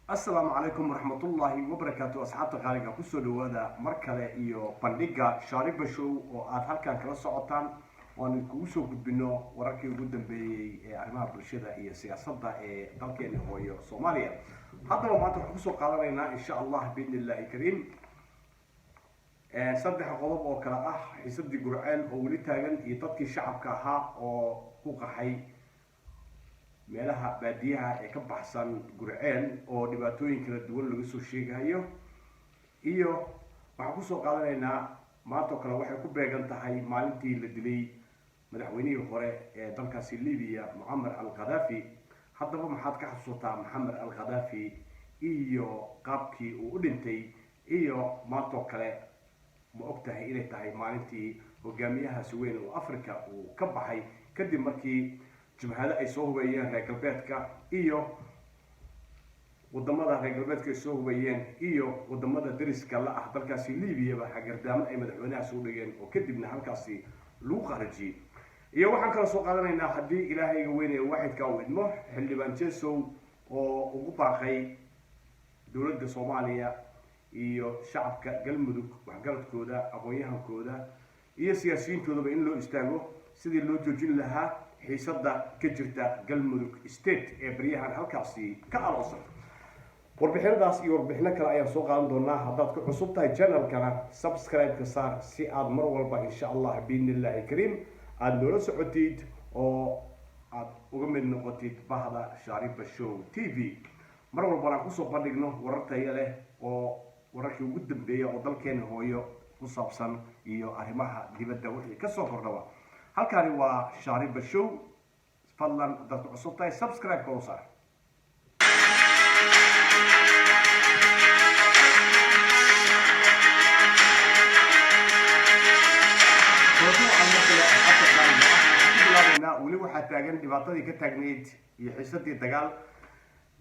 Asalaamu calaykum waraxmatullaahi wabarakaatu. Asxaabta qaaliga, kusoo dhawaada mar kale iyo bandhiga Shaariba Show oo aad halkan kala socotaan oo aan idinkugu soo gudbino wararkii ugu dambeeyey ee arrimaha bulshada iyo siyaasadda ee dalkeena hooyo Soomaaliya. Haddaba maanta waxaan kusoo qaadanaynaa, insha Allah, biidni Illaahi kariim, saddex qodob oo kale ah: xiisadii Gurceel oo weli taagan iyo dadkii shacabka ahaa oo ku qaxay meelaha baadiyaha ee ka baxsan Gurceel oo dhibaatooyin kala duwan laga soo sheegayo, iyo waxaan kusoo qaadanaynaa maanta oo kale waxay ku beegan tahay maalintii la dilay madaxweynihii hore ee dalkaasi Libiya, Mucamar al Khadaafi. Haddaba maxaad ka xasuusataa Maxamed al Khadaafi iyo qaabkii uu u dhintay? Iyo maantoo kale ma og tahay inay tahay maalintii hogaamiyahaasi weyn oo Africa uu ka baxay kadib markii jabhado ay soo hubeeyeen reer galbeedka iyo wadamada reer galbeedka ay soo hubeeyeen iyo wadamada dariska la ah dalkaasi Liibiyaba hagardaamo ay madaxweynahaasi u dhigeen oo kadibna halkaasi lagu qaarajiyey? Iyo waxaan kaloo soo qaadanaynaa, haddii Ilaahayga weyn ee waaxidka uu idmo, xildhibaan Jesow oo ugu baaqay dowladda Soomaaliya iyo shacabka Galmudug, waxgaradkooda, aqoon-yahankooda iyo siyaasiyiintoodaba in loo istaago sidii loo joojin lahaa xiisada ka jirta Galmudug State ee baryahan halkaasi ka aloosan. Warbixinadaas iyo warbixino kale ayaan soo qaadan doonaa. Haddaad ku cusub tahay channelkana, subscribe-ka saar si aad mar walba, insha Allah, biidni Illaahi kariim, aada noola socotid oo aad uga mid noqotid bahda Shaariba Show TV. Mar walbana aan kusoo bandhigno warar tayo leh oo wararkii ugu dambeeya oo dalkeena hooyo ku saabsan iyo arrimaha dibadda wixii kasoo kordhaba. Halkani waa Shaariba Show. Fadlan, haddaad ku cusub tahay, subscribe-ka u saar. Weli waxaa taagan dhibaatadii ka taagnayd iyo xiisadii dagaal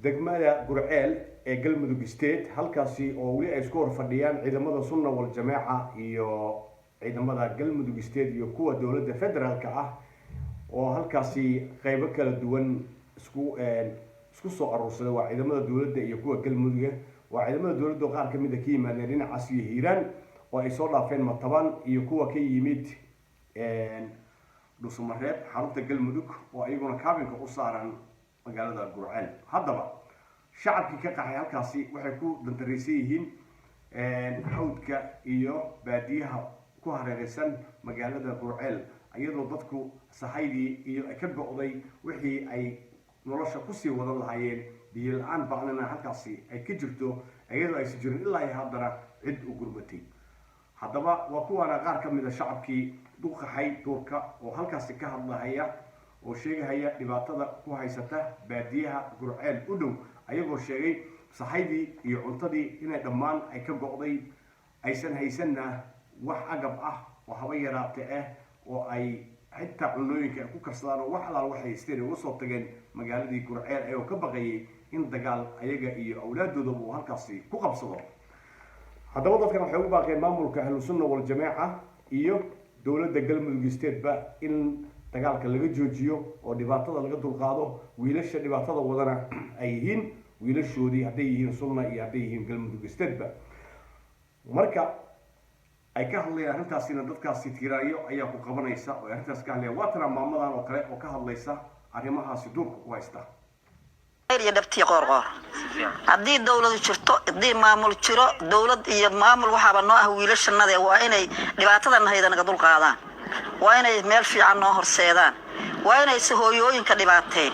degmada Gurceel ee Galmudug State, halkaasi oo weli ay isku hor fadhiyaan ciidamada Sunna wal Jameeca iyo ciidamada Galmudug State iyo kuwa dowladda federaalka ah oo halkaasi qeybo kala duwan isku soo aruursaday. Waa ciidamada dowladda iyo kuwa Galmuduga. Waa ciidamada dowladda oo qaar kamid a ka yimaadeen dhinacaas iyo Hiiraan oo ay soo dhaafeen Matabaan, iyo kuwa ka yimid Dhuusamareeb, xarunta Galmudug, oo iyaguna kaabinka u saaran magaalada Gurceel. Haddaba shacabkii ka qaxay halkaasi waxay ku dandaraysan yihiin hawdka iyo baadiyaha ku hareereysan magaalada Gurceel, iyadoo dadku sahaydii iyo ay ka go'day wixii ay nolosha kusii wadan lahaayeen, biyo la-aan bacdana halkaasi ay ka jirto, iyadoo aysan jirin ilaa iyo haddana cid u gurmatay. Haddaba waa kuwaana qaar ka mid a shacabkii u qaxay duurka oo halkaasi ka hadlahaya oo sheegahaya dhibaatada ku haysata baadiyaha Gurceel u dhow, ayagoo sheegay sahaydii iyo cuntadii inay dhammaan ay ka go'day, aysan haysanna wax agab ah oo haba yaraate ah oo ay xitaa cunooyinka ay ku karsadaan, oo wax alaal waxay haysteen ay uga soo tageen magaaladii Gurceel, ayagoo ka baqayay in dagaal ayaga iyo awlaadoodaba uu halkaasi ku qabsado. Haddaba dadkan waxay ugu baaqeen maamulka Ahlu Sunna Waljamaaca iyo dowladda Galmudug State-ba in dagaalka laga joojiyo oo dhibaatada laga dulqaado, wiilasha dhibaatada wadana ay yihiin wiilashoodii, hadday yihiin Sunna iyo hadday yihiin Galmudug State-ba. Marka ay ka hadlayaan arrintaasina, dadkaasi tiiraayo ayaa ku qabanaysa oo ay arrintaas ka hadlayaan. Waa tana maamadan oo kale oo ka hadlaysa arrimahaasi duurka ku haysta. Iyo dhabtii Qoorqoor, haddii dowladu jirto, haddii maamul jiro, dowlad iyo maamul waxaaba noo ah wiilashanade. Waa inay dhibaatadan hayda naga dul qaadaan, waa inay meel fiican noo horseedaan, waa inayse hooyooyinka dhibaateen.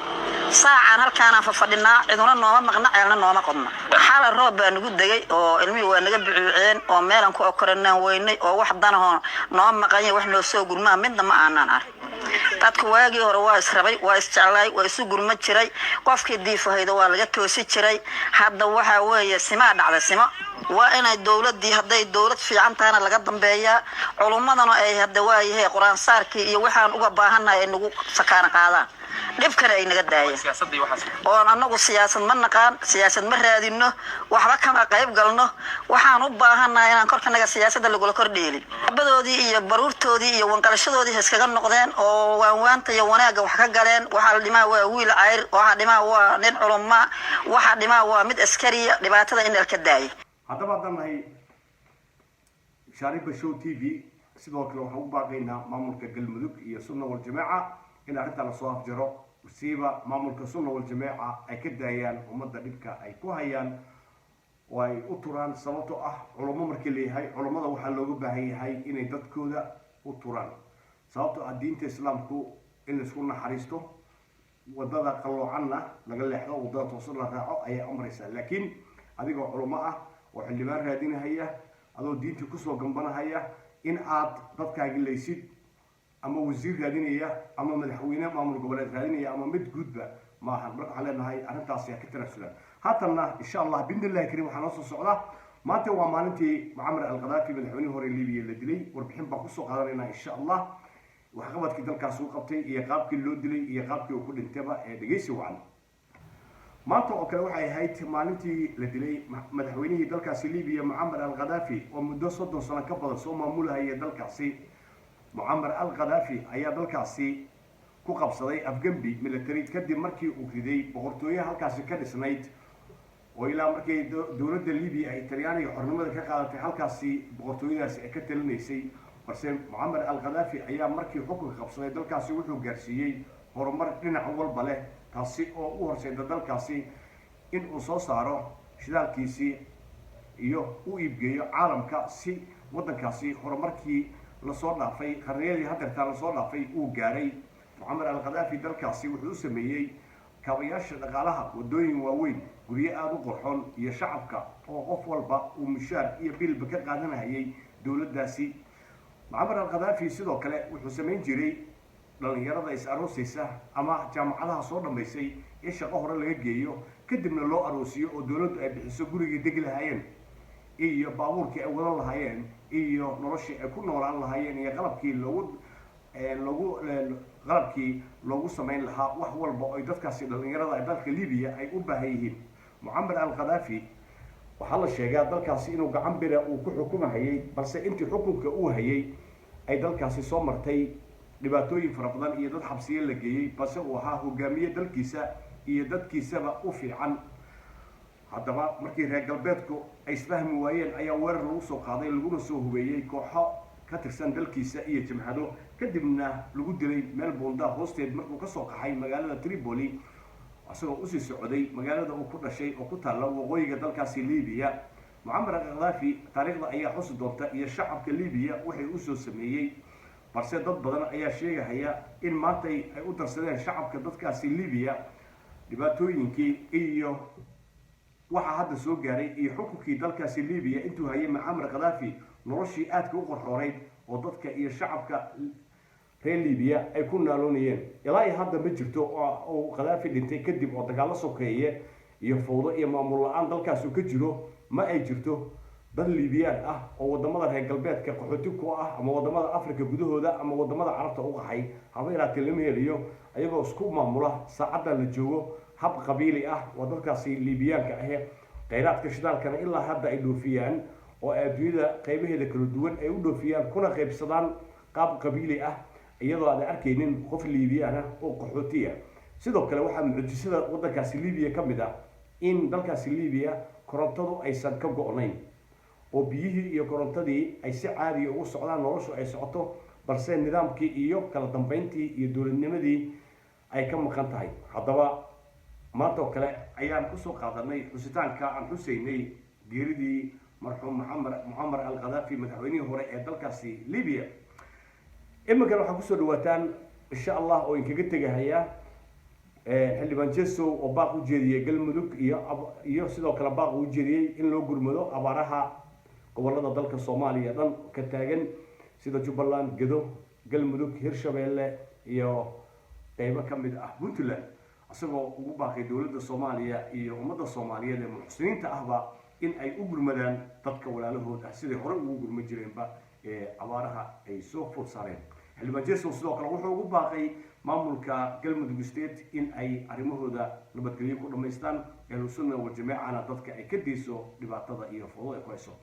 Saacaan halkaanaan fafadhinaa, ciduna nooma maqna, ceelna nooma qodna. Xala roob baa nagu degay oo ilmihii waa naga bucuuceen oo meelan ku okoranaan weynay, oo wax danahoo noo maqanya, wax noo soo gurmaa midna ma aanaan arag. Dadku waagii hore waa israbay, waa isjeclaay, waa isu gurma jiray. Qofkii diifahayda waa laga toosi jiray. Hadda waxaa weeye simaa dhacday, simo. Waa inay dowladii, hadday dowlad fiican tahana, laga dambeeyaa. Culummadana ay hadda waayahay Qur-aan saarkii iyo waxaan uga baahannahay ay nagu sakaana qaadaan, dhibkana ay naga daayaan. Siyaasadda iyo waxaas. Oon anagu siyaasad ma naqaan, siyaasad ma raadino, waxba kama qayb galno. Waxaan u baahannahay inaan korkanaga siyaasadda lagula kordheelin. Abadoodii iyo baruurtoodii iyo wanqalashadoodii iskaga noqdeen oo waanwaanta iyo wanaagga wax ka galeen. Waxaa la dhimaa waa wiil cayr, waxaa dhimaa waa nin culuma, waxaa dhimaa waa mid askariya. Dhibaatada in alka daaya. Haddaba haddaan nahay Shaariba Show TV, sidoo kale waxaan u baaqaynaa maamulka Galmudug iyo Sunna Waljamaaca in arrintaa lasoo afjaro, siiba maamulka Sunna Waljamaaca ay ka daayaan ummadda dhibka ay ku hayaan oo ay u turaan. Sababtoo ah culummo markii leeyahay, culummada waxaa looga baahan yahay inay dadkooda u turaan, sababtoo ah diinta Islaamku in laisku naxariisto, wadada qalloocanna laga leexdo, wadada toosan la raaco ayaa amraysaa. Laakiin adigoo culummo ah oo xildhibaan raadinahaya, adoo diintii kusoo gambanahaya, in aad dadkaagi laysid, ama wasiir raadinaya ama madaxweyne maamul goboleed raadinaya ama mid guudba maahan. Marka waxaan leenahay arrintaasi ha ka tanaasulaan. Haatanna, insha Allah, biidnillahi karim, waxaa noo soo socda, maanta waa maalintii Mucamar Alqadaafi, madaxweynihii hore Libiya, la dilay. Warbixin baan kusoo qaadanaynaa, insha Allah, waxqabadkii dalkaas uu qabtay iyo qaabkii loo dilay iyo qaabkii uu ku dhintayba ee dhegeysi wacan. Maanta oo kale waxay ahayd maalintii la dilay madaxweynihii dalkaasi Libiya, Mucamar Al Khadaafi, oo muddo 30 sano ka badan soo maamulahaya dalkaasi. Mucamar Al Khadaafi ayaa dalkaasi ku qabsaday afgembi military kadib markii uu riday boqortooyaha halkaasi ka dhisnayd, oo ilaa markii dowladda Libiya ay Talyaaniga xornimada ka qaadatay halkaasi boqortooyadaasi ay ka talinaysay. Balse Mucamar Al Khadaafi ayaa markii xukunka qabsaday dalkaasi wuxuu gaarsiiyey horumar dhinac walba leh, taasi oo u horseeda dalkaasi in uu soo saaro shidaalkiisii iyo u iibgeeyo caalamka, si waddankaasi horumarkii lasoo dhaafay, qarniyadii hadeertaa lasoo dhaafay, uu gaaray. Mucamar Al Khadaafi dalkaasi wuxuu u sameeyey kaabayaasha dhaqaalaha, wadooyin waaweyn, guryo aada u qorxoon, iyo shacabka oo qof walba uu mushaar iyo bilba ka qaadanayay dowladdaasi. Mucamar Al Khadaafi sidoo kale wuxuu samayn jiray dhalinyarada is aroosaysa ama jaamacadaha soo dhammaysay in shaqo hore laga geeyo, kadibna loo aroosiyo oo dowladdu ay bixiso gurigii degi lahaayeen iyo baabuurkii ay wadan lahaayeen iyo noloshii ay ku noolaan lahaayeen iyo qalabkii loogu samayn lahaa, wax walba oo ay dadkaasi dhalinyarada dalka Libiya ay u baahan yihiin. Mucamar Al Khadaafi waxaa la sheegaa dalkaasi inuu gacan bira uu ku xukumahayay, balse intii xukunka uu hayay ay dalkaasi soo martay dhibaatooyin fara badan iyo dad xabsiye la geeyey, balse uu ahaa hogaamiye dalkiisa iyo dadkiisaba u fiican. Haddaba markii reer galbeedku ay isfahmi waayeen ayaa weerar lagu soo qaaday, laguna soo hubeeyey kooxo ka tirsan dalkiisa iyo jabhado, kadibna lagu dilay meel buundaa hoosteed markuu kasoo qaxay magaalada Tripoli, isagoo usii socday magaalada uu ku dhashay oo ku taalla waqooyiga dalkaasi Libiya. Mucamar Al Khadaafi taariikhda ayaa xusi doonta iyo shacabka Libiya waxay usoo sameeyey, balse dad badan ayaa sheegahaya in maantay ay u darsadeen shacabka dadkaasi Libiya dhibaatooyinkii iyo waxaa hadda soo gaaray iyo xukunkii dalkaasi Libiya intuu hayay Mucamar Khadaafi, noloshii aadka u qorxoonayd oo dadka iyo shacabka reer Libiya ay ku naaloonayeen ilaa iyo hadda ma jirto. Oo uu Khadaafi dhintay kadib oo dagaallo sokeeye iyo fawdo iyo maamul la-aan dalkaas uu ka jiro, ma ay jirto dad Liibiyaan ah oo wadamada reer galbeedka qaxooti ku ah ama wadamada Africa gudahooda ama wadamada Carabta u qaxay. Haba yaraatee lama heliyo, ayagoo isku maamula saacaddan la joogo hab qabiili ah. Waa dadkaasi Liibiyaanka ahe khayraadka shidaalkana ilaa hadda ay dhoofiyaan oo adduunyada qaybaheeda kala duwan ay u dhoofiyaan, kuna qaybsadaan qaab qabiili ah, iyadoo aan arkaynin qof Liibiyaan ah oo qaxooti ah. Sidoo kale waxaa mucjisada waddankaasi Libiya ka mid ah in dalkaasi Libiya korontadu aysan ka go-nayn, oo biyihii iyo korontadii ay si caadiya ugu socdaan, noloshu ay socoto, balse nidaamkii iyo kala dambeyntii iyo dowladnimadii ay ka maqan tahay. Haddaba maanta oo kale ayaan kusoo qaadanay xusitaanka aan xusaynay geeridii marxuum Muxamed Mucamar Al Khadaafi, madaxweynihii hore ee dalkaasi Libiya. Iminkana waxaa kusoo dhawaataan, insha Allah, oo inkaga tegahaya xildhibaan Jesow oo baaq u jeediyey Galmudug iyo sidoo kale baaq u jeediyey in loo gurmado abaaraha gobolada dalka Soomaaliya dhan ka taagan, sida Jubbaland, Gedo, Galmudug, Hirshabeelle iyo qeybo ka mid ah Puntland, isagoo ugu baaqay dowladda Soomaaliya iyo ummadda Soomaaliyeed ee muxsiniinta ahba. In ay u gurmadaan dadka walaalahood ah, siday hore ugu gurma jireenba ee abaaraha ay soo food saareen. Xildhibaan Jesow sidoo kale wuxuu ugu baaqay maamulka Galmudug State in ay arrimahooda nabadgelyo ku dhammaystaan, Ahlusunna Waljamaacana dadka ay ka dayso dhibaatada iyo fowdo ay ku hayso.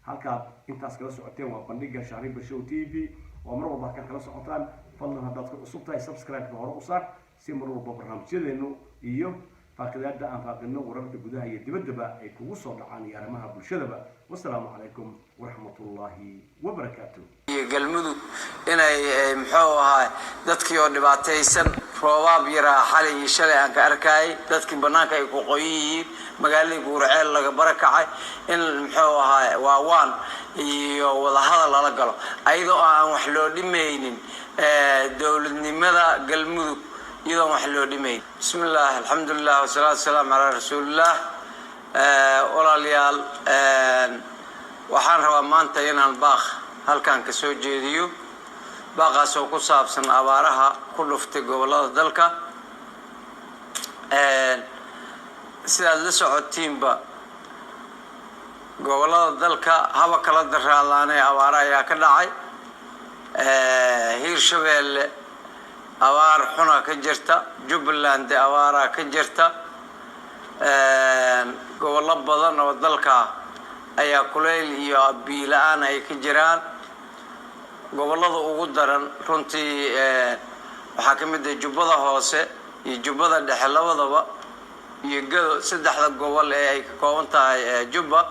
Halkaad intaas kala socoteen waa bandhiga Shaariba Show TV oo mar walba halkaad kala socotaan. Fadlan, haddaad ku cusub tahay, subscribe-ka hore u saar si mar walba barnaamijyadeenu iyo faaqidaada aan faaqidno wararka gudaha iyo dibaddaba ay kugu soo dhacaan iyo arrimaha bulshadaba. Wasalaamu calaykum waraxmatullaahi wabarakaatu. Iyo Galmudug inay, muxuu ahaay, dadkii oo dhibaataysan, roobaab yaraa xalay iyo shalay aan ka arkayay, dadkii bannaanka ay ku qoyan yihiin, magaaladii Guurceel laga barakacay, in, muxuu ahaay, waawaan iyo wadahadal lala galo, ayadoo aan wax loo dhimaynin dowladnimada Galmudug, iyadoon wax loo dhimayn. Bismi illah, alxamdulilah, wasalaatu wasalaamu calaa rasuulillaah. Walaalayaal, waxaan rabaa maanta inaan baaq halkan ka soo jeediyo, baaqaas oo ku saabsan abaaraha ku dhuftay gobollada dalka. Sidaad la socotiinba, gobollada dalka haba kala daraadaanee abaaro ayaa ka dhacay. Hiirshabeelle abaar xuna ka jirta, Jubbaland abaaraa ka jirta, gobollo badan oo dalka ayaa kuleyl iyo biyo la-aan ay ka jiraan. Gobollada ugu daran runtii waxaa ka mid ah Jubbada Hoose iyo Jubbada Dhexe labadaba iyo Gado. Saddexda gobol ee ay ka kooban tahay Jubba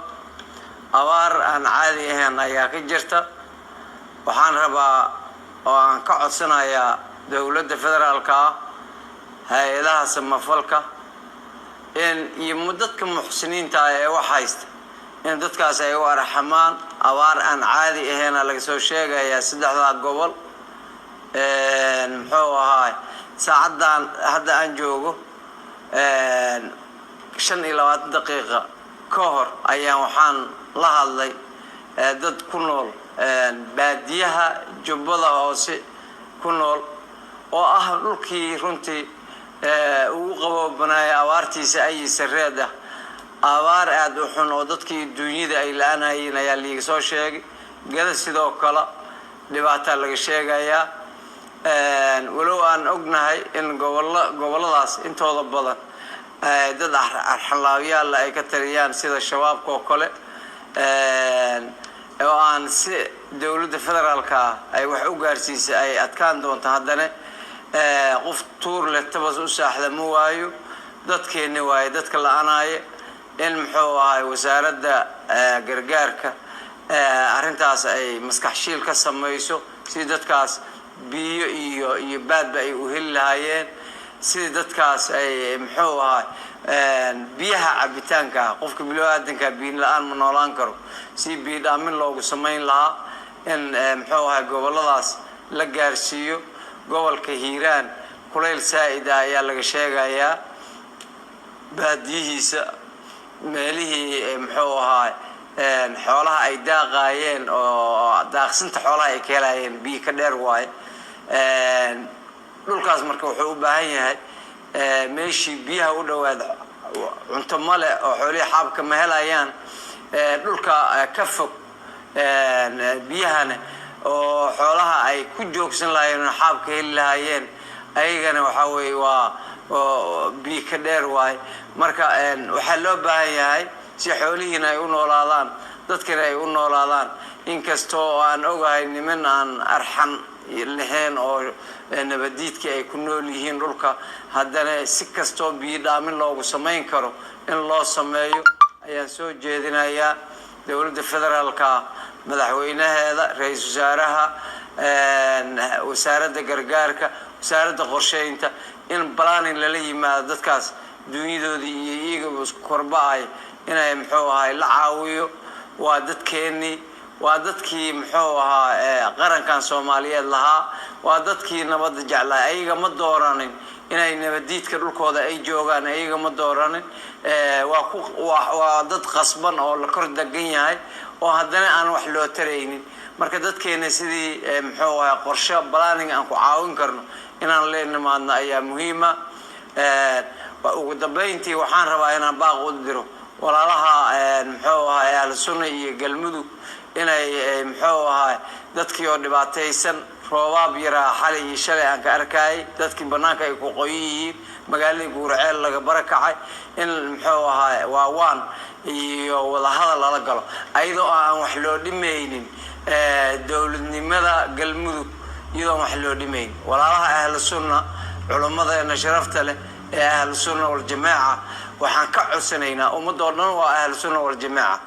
abaar aan caadi ahayn ayaa ka jirta. Waxaan rabaa oo aan ka codsanayaa dowladda federaalka ah, hay-adaha samafalka in iyo dadka muxsiniinta ah ee wax haysta in dadkaas ay u arxamaan. Abaar aan caadi ahayna laga soo sheegayaa saddexdaa gobol. Muxuu ahaay, saacaddan hadda aan joogo, 25 daqiiqa ka hor ayaan waxaan la hadlay dad ku nool baadiyaha Jubbada Hoose ku nool, oo ah dhulkii runtii ugu qaboobanaya abaartiisa ayi sareed ah. Abaar aada u xun oo dadkii duunyada ay la-aanayeen ayaa liiga soo sheegay. Gada sidoo kale dhibaataa laga sheegayaa, walow aan ognahay in gobolladaas intooda badan dad arxanlaabyaalla ay ka taliyaan, sida Shabaabka oo kale, oo aan si dowladda federaalka ay wax u gaarsiisay ay adkaan doonto. Haddana qof tuur leh tabas u saaxda ma waayo. Dadkeenni waaye dadka la-anaya. In, muxuu ahay, wasaaradda gargaarka arrintaas ay maskax shiil ka samayso si dadkaas biyo iyo baadba ay u heli lahaayeen, sidii dadkaas ay, muxuu ahay, biyaha cabitaanka ah, qofka bilo-aadanka biyo la-aan ma noolaan karo, si biyo dhaamin loogu samayn lahaa, in, muxuu ahay, gobolladaas la gaarsiiyo. Gobolka Hiiraan kulayl saa'id ah ayaa laga sheegayaa baadiyihiisa, meelihii, muxuu ahaa, xoolaha ay daaqaayeen oo daaqsinta xoolaha ay ka helayeen biyo ka dheer waaye dhulkaas. Marka wuxuu u baahan yahay meeshii biyaha u dhowaad cunto male oo xoolihii xaabka ma helayaan, dhulka ka fog biyahana oo xoolaha ay ku joogsan lahaayeen oo xaabka heli lahaayeen, ayagana waxaa weeye waa biyo ka dheer waaye. Marka waxaa loo baahan yahay si xoolihiina ay u noolaadaan, dadkana ay u noolaadaan, inkastoo oo aan ogahay niman aan arxan lahayn oo nabadiidkii ay ku nool yihiin dhulka, haddana si kastoo biyo dhaamin loogu samayn karo in loo sameeyo ayaan soo jeedinayaa. Dowladda federaalka, madaxweynaheeda, ra-iisul wasaaraha, wasaaradda gargaarka, wasaaradda qorsheynta, in planning lala yimaado dadkaas dunyadoodii iyo iyagaba isku korba-ay inay, muxuu ahay, la caawiyo. Waa dadkeennii, waa dadkii, muxuu ahaa, qarankan Soomaaliyeed lahaa, waa dadkii nabadda jeclaa. Ayaga ma dooranin inay nabadiidka dhulkooda ay joogaan, ayaga ma dooranin. Waa ku waa dad qasban oo la kor degan yahay oo haddana aan wax loo taraynin. Marka dadkeena sidii, muxuu ahaa, qorshe planning aan ku caawin karno inaan la nimaadno ayaa muhiima. Ugu dambeyntii waxaan rabaa inaan baaq u diro Walaalaha muxuu ahay Ahlu Sunna iyo Galmudug inay muxuu ahay dadkii oo dhibaataysan, roobaab yaraa xalay iyo shalay aan ka arkayay, dadkii bannaanka ay ku qoyan yihiin, magaaladii Guurceel laga barakacay, in muxuu ahay waawaan iyo wadahadal lala galo, ayadoo aan wax loo dhimaynin dowladnimada Galmudug, iyadoon wax loo dhimayn. Walaalaha Ahlu Sunna, culimmadeena sharafta leh ee Ahlu Sunna Waljamaaca, waxaan ka codsanaynaa, ummadda oo dhan waa Ahlu Sunna Waljamaaca,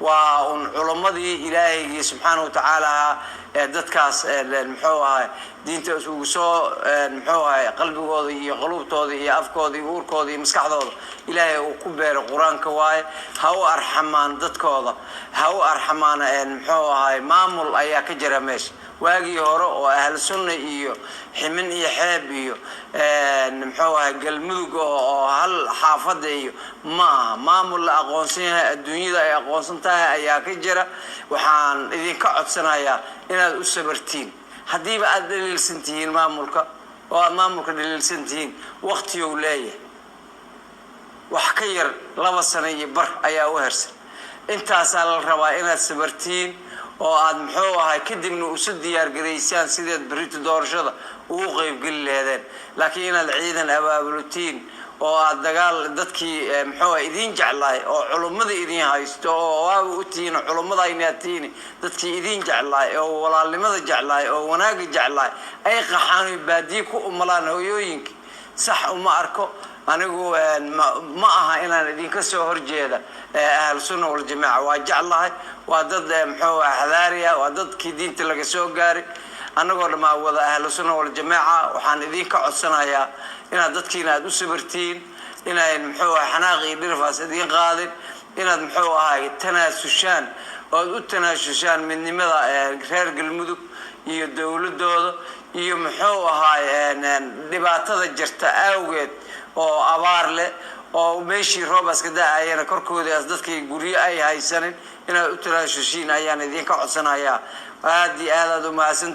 waa un culimmadii Ilaahaygi subxaana wa tacaala ee dadkaas muxuu ahay diinta ugu soo muxuu ahay qalbigooda iyo quluubtooda iyo afkooda iyo uurkooda iyo maskaxdooda Ilaahay uu ku beeray Qur-aanka waaye. Ha u arxamaan dadkooda, ha u arxamaan. Muxuu ahay maamul ayaa ka jira meesha. Waagii hore oo Ahlu Sunna iyo Ximin iyo Xeeb iyo muxuu ahay Galmudug oo hal xaafada iyo ma aha, maamul la aqoonsan yahay, adduunyada ay aqoonsan tahay ayaa ka jira. Waxaan idinka codsanayaa inaad u sabartiin. Haddiiba aada dhaliilsan tihiin maamulka oo aada maamulka dhaliilsan tihiin, waktiyow leeyahay, wax ka yar 2 sano iyo bar ayaa u hersan. Intaasaa la rabaa inaad sabartiin oo aad muxuu ahay kadibna usu diyaargaraysaan sideed berrito doorashada ugu qeybgeli leedeen. Laakiin inaad ciidan abaabulutiin oo aad dagaal dadkii muxuu ahay idiin jeclaay oo culummada idiin haysto oo waaba u tihiin culummada inaad tihiin, dadkii idiin jeclaay oo walaalnimada jeclaay oo wanaagga jeclaay ay qaxaan oy baadiye ku umalaan hooyooyinka, sax uma arko anigu. Ma aha inaan idinka soo horjeeda. Ahlu Sunna Waljamaaca waa jeclahay, waa dad muxuu ah xadaari ah, waa dadkii diinta laga soo gaaray. Annagoo dhammaa wada Ahlu Sunna Waljamaaca waxaan idinka codsanayaa inaad dadkiina aada u sabartiin, inayn muxuu ahay xanaaq iyo dhirfaas idiin qaadin, inaad muxuu ahay tanaasushaan oo aad u tanaasushaan midnimada reer Galmudug iyo dowladooda iyo muxuu ahaay dhibaatada jirta awgeed oo abaar leh oo meeshii roobaas ka da-ayana korkoodaas dadkii guryo ay haysanin, inaad u tanaasushiin ayaan idinka codsanayaa. Aad iyo aad aad u mahadsan.